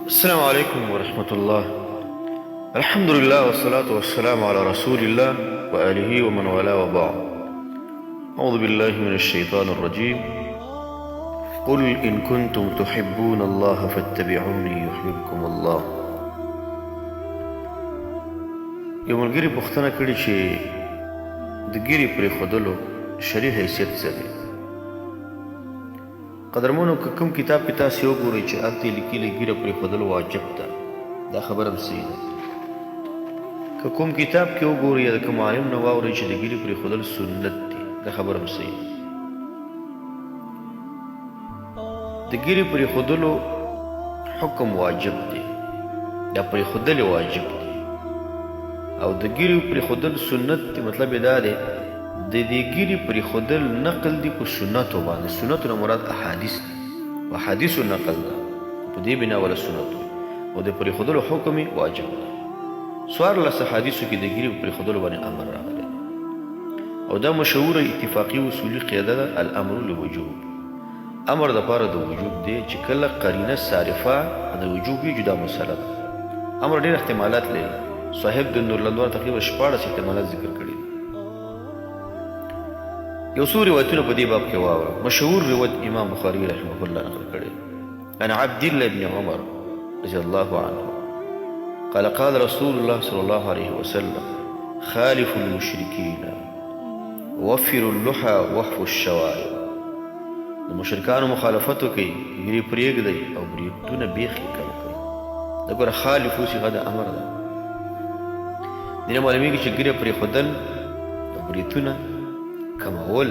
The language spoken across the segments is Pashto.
السلام عليكم ورحمة الله. الحمد لله والصلاة والسلام على رسول الله وآله ومن والاه وبعد. أعوذ بالله من الشيطان الرجيم. قل إن كنتم تحبون الله فاتبعوني يحببكم الله. یو ملګري پوښتنه کړې چې د ږیرې پرېښودلو شرعي حیثیت څه دی؟ قدرمنو که کوم کتاب کې تاسې وګورئ چې هلته یې لیکلي ږیره پرېښودل واجب ده، دا خبره هم صحیح ده. که کوم کتاب کې وګورئ یا د کوم عالم نه واورئ چې د ږیرې پرېښودل سنت دي، دا خبره هم صحیح ده. د ږیرې پرېښودلو حکم واجب دی، دا پرېښودل واجب دي، او د ږیرې پرېښودل سنت دي. مطلب یې دا دی د دې ږیرې پرېښودل نقل دي په سنتو باندې. سنتو نه مراد احادیث دي، په احادیثو نقل ده، په دې بنا ولا سنت وي، او د پرېښودلو حکم یې واجب دی. 14 احادیثو کې د ږیرې په پرېښودلو باندې امر راغلی دی، او دا مشهوره اتفاقي اصولي قاعده ده، الامر لوجوب، امر د پاره د وجوب دی چې کله قرینه صارفه د وجوب وي جدا مسله ده. امر ډېر احتمالات لري، صاحب د نورلندوار تقریبا 16 احتمالات ذکر کړي دي. یو څو روایتونه په دې باب کې واوره. مشهور روایت امام بخاری رحمه الله نقل کړی، عن عبد الله بن عمر رضی الله عنه قال قال رسول الله صلى الله عليه وسلم خالف المشركين وفروا اللحى وحفوا الشوارب. د مشرکانو مخالفت وکړئ، ږیرې پرېږدئ او بریتونه بیخي کم کړئ. دا ګوره خالفو صیغه د امر ده. دې نه معلومېږي چې ږیره پرېښودل او بریتونه کمول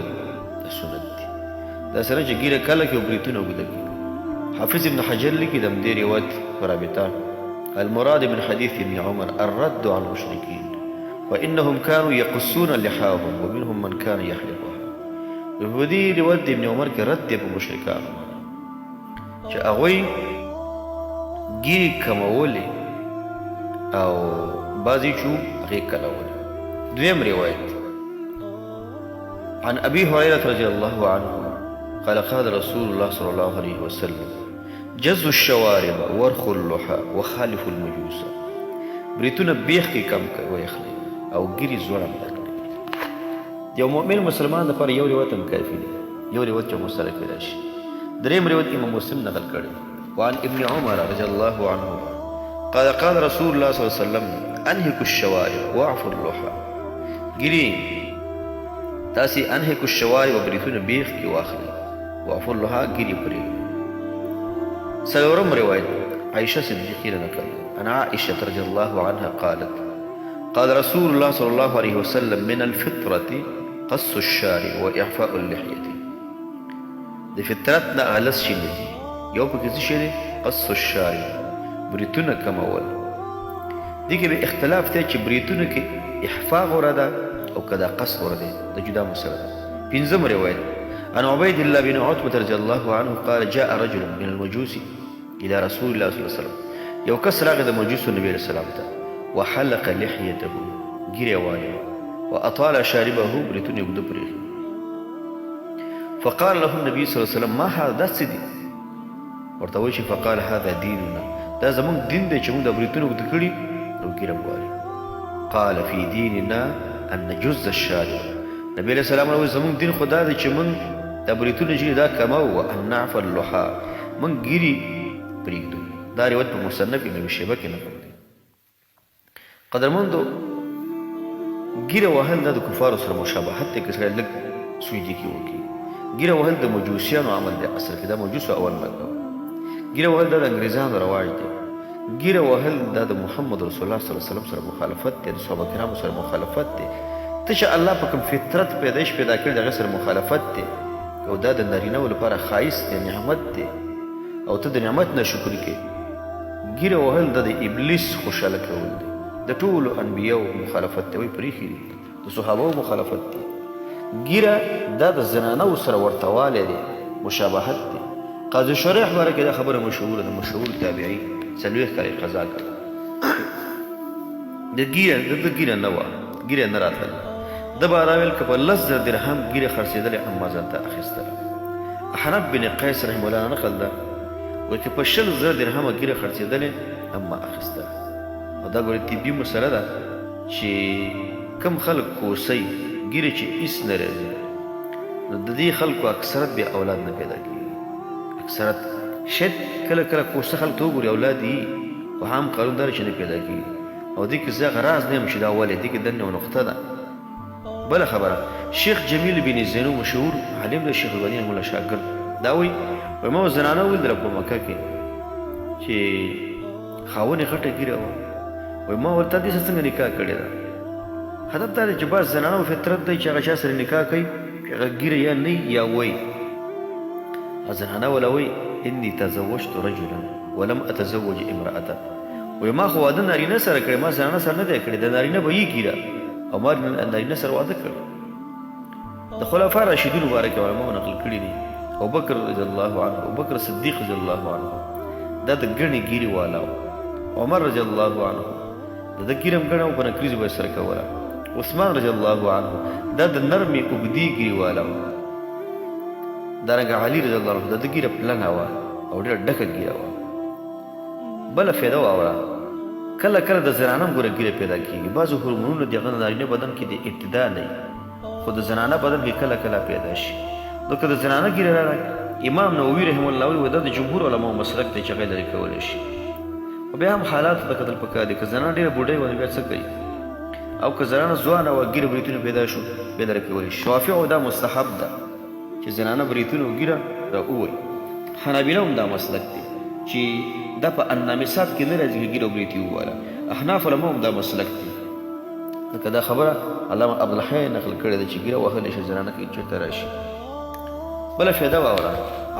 د سنت دي. دا سره چې ږیره کله کې او بریتونه اوږده کړي. حافظ ابن حجر لیکي د همدې روایت په رابطه، المراد من حديث ابن عمر الرد على المشركين فإنهم كانوا يقصون لحاهم ومنهم من كان يحلقها. په دې روایت د ابن عمر کې رد دی په مشرکانو باندې چې هغوی ږیرې کمولې او بعضې چې هغې کلولې. دویم روایت عن أبي هريرة رضي الله عنه قال قال رسول الله صلى الله عليه وسلم جزوا الشوارب وارخوا اللحى وخالفوا المجوس. بریتونه بیخ کې کم کړئ ویخلئ او ږیرې ځوړنده کړئ. یو مؤمن مسلمان لپاره یو روایت هم کافي دی، یو روایت چې مسله کې راشي. دریم روایت امام مسلم نقل کړی، وعن ابن عمر رضی الله عنه قال قال رسول الله صلی الله علیه وسلم انهکوا الشوارب واعفوا اللحى. ګیری تاسې انهکوا الشوارب، بریتونه بیخ کې واخلئ، واعفوا اللحى، ګیرې پرېږدئ. څلورم روایت عائشة صدیقې نه نقل، عن عائشة رضی الله عنها قالت قال رسول الله صلى الله عليه وسلم من الفطرة قص الشارب وإعفاء اللحية. د فطرت نه غلط شي نه دي، یو پکې څه شی دی؟ قص الشارب، بریتونه کمول. دې کې به اختلاف دی چې بریتونو کې احفا غوره ده او که دا قص غوره دی، دا جدا مسله ده. پنځم روایت عن عبيد الله بن عتبة رضي الله عنه قال جاء رجل من المجوس الى رسول الله صلی الله علیه وسلم. یو کس راغی د مجوسو نبی علیه السلام ته، وحلق لحیته، ږیره والې وه، واطال شاربه، بریتونه یې اوږده پرېښي. فقال له النبي صلی الله علیه وسلم ما هذا، دا څه دي؟ ورته وایي چې فقال هذا دیننا، دا زموږ دین دی چې موږ د بریتونه اوږده کړي او ږیره والي. قال فی دیننا ان نجز الشارب. نبی علیه السلام وایي زموږ دین خو دا دی چې موږ دا بریتونه چې دا کموو، وان نعف اللحا، موږ ږیري پرېږدو. دا روایت په مصنف ابن ابي شیبه کې نقل دی. قدرمندو، ږیره وهل دا د کفارو سره مشابهت دی، که سړی لږ سویدي کې وکړي. ږیره وهل د مجوسیانو عمل دی، اصل کې دا مجوسو اول نه کوه. ږیره وهل دا د انګریزانو رواج دی. ږیره وهل دا د محمد رسول الله صلی الله علیه وسلم سره مخالفت دی، د صحابه کرامو سره مخالفت دی. ته چې الله په کوم فطرت پیدایش پیدا کړی د هغې سره مخالفت دی، او دا د نارینه لپاره ښایست دی، نعمت دی، او ته د نعمت ناشکري کوې. ږیره وهل دا د ابلیس خوشحاله کول دي، د ټولو انبیاو مخالفت دی، وایي پرېښي دي، د صحابو مخالفت دی. ږیره دا د زنانو سره ورته والی دی، مشابهت دی. قاضي شریح باره کې دا خبره مشهوره ده، مشهور تابعي 40 کاله یې قضا کړه. د ږیره د ده ږیره نه وه، ږیره نه راتلله. ده به راویل که په 10,000 درهم ږیره خرڅېدلې هم ما ځان ته اخیستله. احنف بن قیس رحمه الله نقل ده، وایي که په 20,000 درهمه ږیره خرڅېدلې هم ما اخیستله. او دا ګورې طبي مسله ده چې کوم خلک کوسئ ږیرې چې هیڅ نه راځي نو د دې خلکو اکثرت بیا اولاد نه پیدا کیږي. اکثرت شاید کله کله کوسه خلک ته وګوري اولاد یي، خو عام قانون دا دی چې نه پیدا کیږي. او دې کې زه هغه راز نه یم چې دا ولې، دې کې دننه یوه نقطه ده. بله خبره شیخ جمیل بن زینو مشهور عالم دی، شیخ الباني رحمه الله شاګرد، دا وایي، وایي ما زنانه ولیدله په مکه کې چې خاوند یې غټه ږیره وه، وایي ما ورته دې سره څنګه نکاح کړې ده؟ هدف دا دی چې بعض زنانو فطرت دی چې هغه چا سره نکاح کوي چې هغه ږیره یا نه یا وایي. زنانه وله وایي انی تزوجت رجلا ولم اتزوج امرأة، وایي ما خو واده نارینه سره کړی، ما زنانه سره نه دی کړی، د نارینه به یې ږیره او ما نارینه سره واده کړی. د خلفاء راشدین مبارک علماء نقل کړي دي، ابوبکر رضی الله عنه، ابوبکر صدیق رضی الله عنه دا د ګڼې ږیرې والا و، عمر رضی الله عنه د ده ږیره هم ګڼه وه، په نکریزو به یې سره کوله، عثمان رضی الله عنه دا د نرمې اوږدې ږیرې والا و، دارنګه علي رضی الله عنه د ده ږیره پلنه وه او ډېره ډکه ږیره وه. بله فایده واوره، کله کله د زنانه هم ګوره ږیره پیدا کیږي، بعضې هورمونونه د هغه د نارینه بدن کې د ابتدا نه وي، خو د زنانه بدن کې کله کله پیدا شي، نو که د زنانه ږیره راغله، امام نووي رحمه الله وایي دا د جمهور علماو مسلک دی چې هغه یې لرې کولی شي، خو بیا هم حالاتو ته کتل پکار دي، که زنانه ډېره بوډۍ وه نو بیا څه کوي، او که زنانه ځوانه وه ږیره بریتونه پیدا شو بیا لرې کولی شي. شوافعو دا مستحب ده چې زنانه بریتونه او ږیره را ووایي، حنابله هم دا مسلک دی چې دا په النامسات کې نه راځي که ږیره او بریتي وواله، احناف علما هم دا مسلک دی، لکه دا خبره علامه عبدالحی نقل کړې ده چې ږیره وهلی شي زنانه کې چېرته راشي. بله فایده واوره،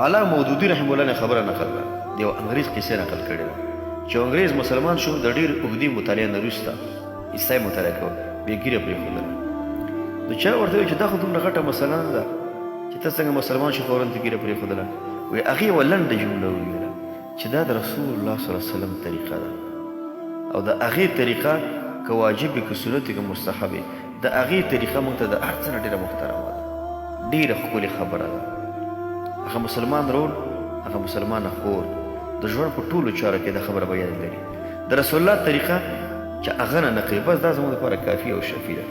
اعلی مودودي رحمه الله نه خبره نقل ده، د یو انګریز قصه نقل کړې ده چې یو انګریز مسلمان شو، د ډېرې اوږدې مطالعې نه وروسته عیسی مطالعه کوه، بیا ږیره پرېښودله. نو چا ورته وویل چې دا خو دومره غټه مسله نه ده چې ته څنګه مسلمان شې فوراً ته ږیره پرېښودله. وایي هغې یوه لنډه جمله وویله چې دا د رسول الله صلی الله علیه وسلم طریقه ده او د هغې طریقه که واجب وي که سنت وي که مستحب وي، د هغې طریقه موږ ته د هر څه نه ډېره محترمه ده، ډېره ښکلې خبره ده. هغه مسلمان ورور، هغه مسلمانه خور د ژوند په ټولو چارو کې دا خبره به یاد لري، د رسول الله طریقه چې هغه نه نقلوي، بس دا زموږ لپاره کافي او شفي ده.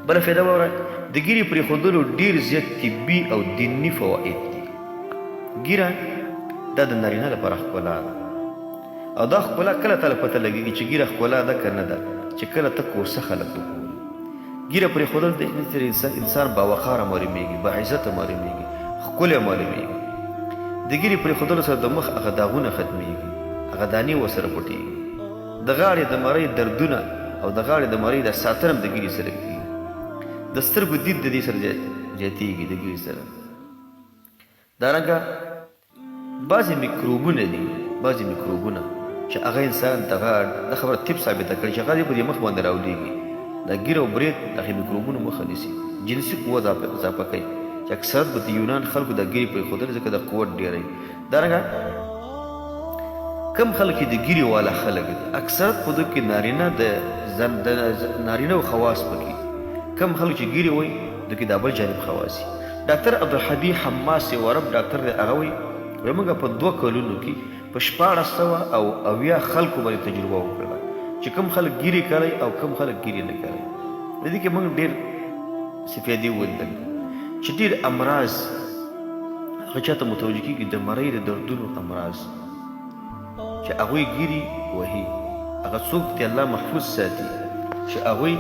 بله فایده واوره، د ږیرې پرېښودلو ډېر زیات طبي او دیني فواید دي. ږیره دا د نارینه لپاره ښکلا ده او دا ښکلا کله تاله پته لګېږي چې ږیره ښکلا ده که نه ده، چې کله ته کوسه خلک وګوري. ږیره پرېښودل د انسان باوقاره معلومېږي، باعزته معلومېږي، ښکلی معلومېږي. د ږیرې پرېښودلو سره د مخ هغه داغونه ختمېږي، هغه دانې ورسره پټېږي. د غاړې د مرۍ دردونه او د غاړې د مرۍ د ساتنه هم د ږیرې سره کېږي. د سترګو دید د دې سره زیاتېږي د ږیرې سره. دارنګه بعضې میکروبونه دي، بعضې میکروبونه چې هغه انسان دغه دا خبره طب ثابته کړې چې هغه دې په دې مخ باندې راولېږي. دا ږیره او برېت د هغې میکروبونو مخه نیسي، جنسي قوه اضافه کوي چې اکثرت به د یونان خلکو دا ږیرې پرېښودلې ځکه دا قوت ډېروي. دارنګه کم خلک چې د ږیرې والا خلک دي اکثرت په دوی کې نارینه د نارینه او خواص پکې، کم خلک چې ږیرې وایي دوی کې دا بل جانب خواص دي. ډاکتر عبدالحدي حماس یو عرب ډاکتر دی، هغه وایي وایي موږ په 2 کلونو کې په 1670 خلکو باندې تجربه وکړله چې کوم خلک ږیرې کوي او کوم خلک ږیرې نه کوي. په دې کې موږ ډېر څه فایدې ولیدل چې ډېر امراض هغه چاته متوجه کېږي، د مرۍ د دردونو امراض چې هغوی ږیرې وهي، هغه څوک دې الله محفوظ ساتي چې هغوی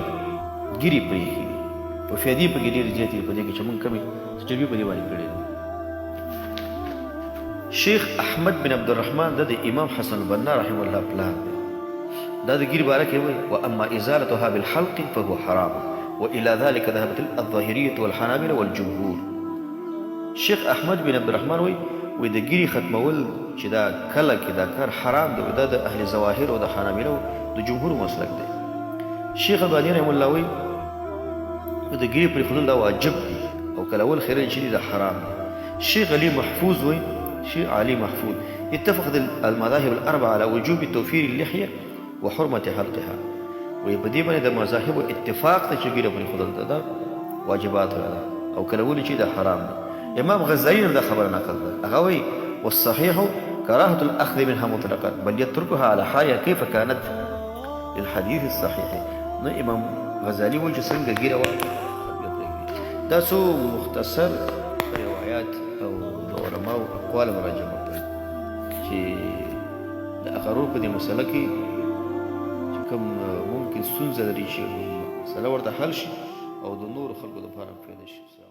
ږیرې پرېښي دي. په فایدې پکې ډېرې زیاتې دي، په دې کې چې موږ کومې تجربې په دې باندې کړې دي. شیخ احمد بن عبدالرحمن دا د امام حسن البنا رحمه الله پلار دی، دا د ږیرې باره کې وایي واما ازالتها بالحلق فهو حرام والى ذلك ذهبت الظاهرية والحنابلة والجمهور. شیخ احمد بن عبدالرحمن وایي وایي د ږیرې ختمول چې دا کله کې دا کار حرام دی، دا د اهل ظواهر او د حنابلو د جمهور مسلک دی. شیخ الباني رحمه الله وایي د ږیرې پرېښودل دا واجب دي او کلول خیرن چې دي دا حرام دي. شیخ علي محفوظ وایي، شیخ علي محفوظ اتفقت المذاهب الاربعه على وجوب توفير اللحيه وحرمة حلقها، وایي په دې باندې د مذاهبو اتفاق دی چې ږیره پرېښودل دا واجبات ده او کلول چې دا حرام دي. امام غزالي هم دا خبره نقل ده، هغه وایي والصحيح كراهة الأخذ منها مطلقا بل يتركها على حالها كيف كانت للحديث الصحيح. نو امام غزالی وایي چې څنګه ګیره وه دا څو مختصر روایات او د علماو اقوال مراجمه کړل چې د اقرار په دې مسله کې چې کوم ممکن ستونزه لري چې مسله ورته حل شي او د نورو خلکو لپاره فایده شي.